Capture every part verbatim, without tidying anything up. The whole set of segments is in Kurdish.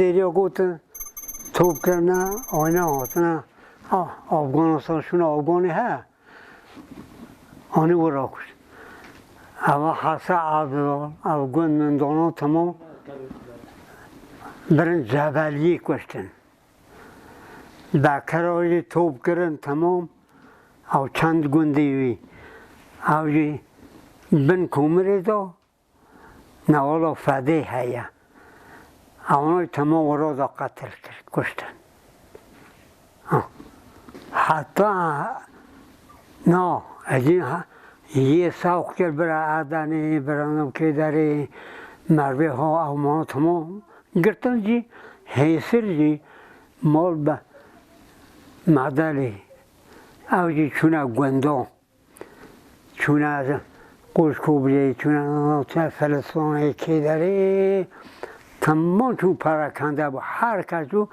Dêriya gotin, top kirine, ayna hatine. Ah, Afganistan şûna Afganê he. Anî wira kuşt. Eva Hesa Abdal, ev gund min dano temam. Birin Cebeliyê kuştin. Bekira jî top kirin temam. Ew çend gundî wî. Ew jî bin komirê de. Newala Fedê heye. Ewana temam wira da qetil kir, kuştin. Ha. Heta na, ecî ha, yê sawq kir bira Edenê, bira Navkê derê, mervê ha, ew ma temam girtin jî, hêsir jî, mal be, medelê. Ew jî çûne gundon. Çûne Qoşkobilê, çûne Filistanê, kê derê, temam çû perekende bû. Her kes çû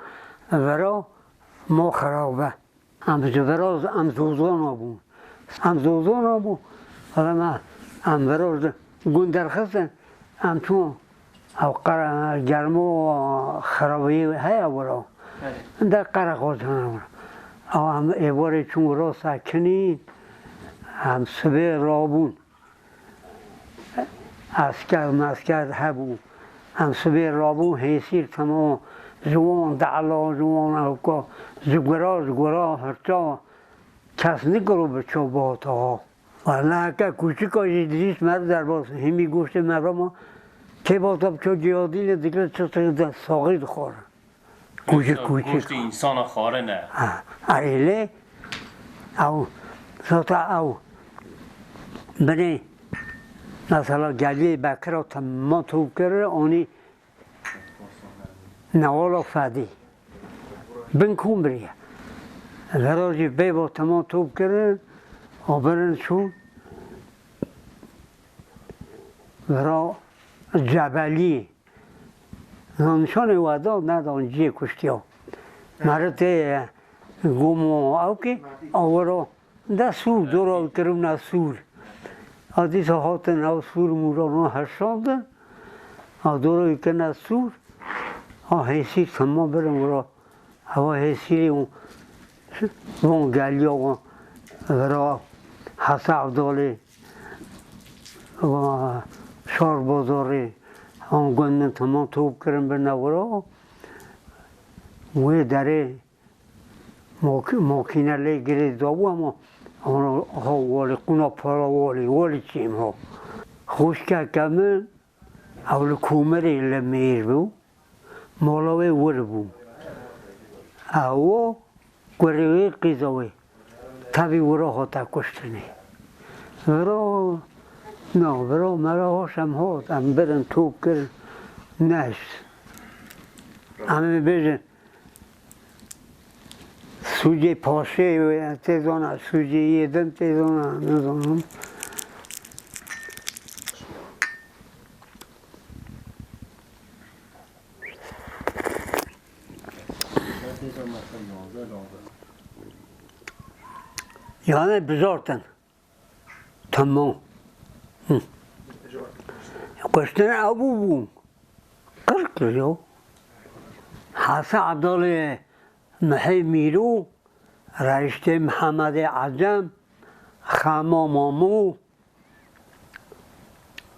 vira ma xirab be. Em ji vira, em zozana bûn. Em zozana bûn. Hala me, em vira ji gund derxistin. Em çûn. Ew qere-, germo xirabiyê heye wira. Belê. De qereqoz hene wira. Ew em êvarê çûn wira sekinîn, em sibê rabûn. Esker mesker hebû. Em sibê rabûn, hêsîr temam. Ji wan dehla, ji wan ewka, ji gura, ji gura hirça. Kes nikiro bi çav bihata ha. Wala heke kûçika jî dirîst mer derbas, hîmî goştê me rema, kê bata bi ço cihadî lê dikre çi tê de saxî dixwar. Kûçik, goşta, kûçik. Goştê însana xwarin e. Ha, erê lê, ew, zata ew, binê, mesela geliyê Bekira temma top kir, onî Newala Fedî. Bin kom biriye. Vera jî bê bo temam top kirin, û birin çûn. Vera Cebelî. Nîşanê we da, nedan ciyê kuştiya. Meri tê gomo ew kê, awiro. De sûr, dora wî kiribûna sûr. A dîsa hatin ew sûr mûrana heşandin. A dora wî kirina sûr. A hêsîr temam birin wira. Ewa hêsîrê û van geliya wan vira Hesa Evdalê, wan Şarbazarê, an gund min temam top kirin birine wira. Wê derê Mak-, makîne lê girê dabû, ama, ama ha walî, qûna para walî, walî çêm ha. Xwişkeke min, ew li Komirê li mêr bû, mala wê wir bû. Ew kurê wê qîza wê. Tevî wira hate kuştinê. Vira, na, vira me re hoş em hat, em birin top kirin, nehişt. Em ê bêjin, Sûcê paşê wê tê zana, sûcê yê din tê zana, nizanim. Yani bijartin. Tamam. Hı. Kuştin ew bû bû. Qirq yo. Hasa Abdalê Mihê Mîrû, Reştê Mihemedê Ecem, Xema Mamû,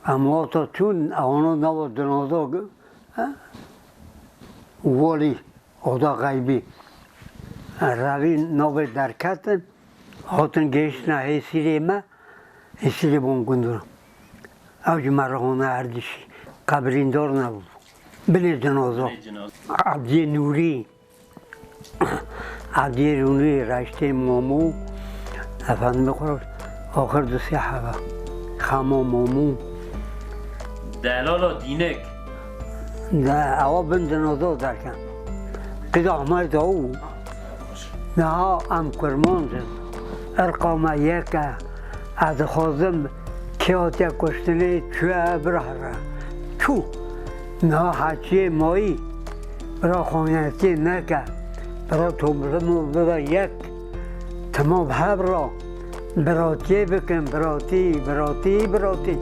em wata çûn, ewana nava dinoza, e, walî, oda xeybî, e, revî navê derketin, hatin gihiştina hêsîrê me, hêsîrê bon gundura. Ew ji me re hona erdişî, qebrîndar nebû. Binê cinaza. Binê cinaza. Ebdiyê Nûrî. Evdiyê Rûnî, Reştê Mamû, efendime xwe, axir du sê hebe. Xema Mamû. Delala Dînik. De, ewa bin dinoza derken. Qîza Ahmet Dawu. Niha em kurmanc in. Irqa me yek e. Ez dixwazim kê hatiye kuştinê çûye bira here. Çû. Niha heçiyê mayî. Bira xanetiyê neke. Bira tomrimo bibe yek. Timam hev ra. Biratiyê bikin, biratî, biratî, biratî.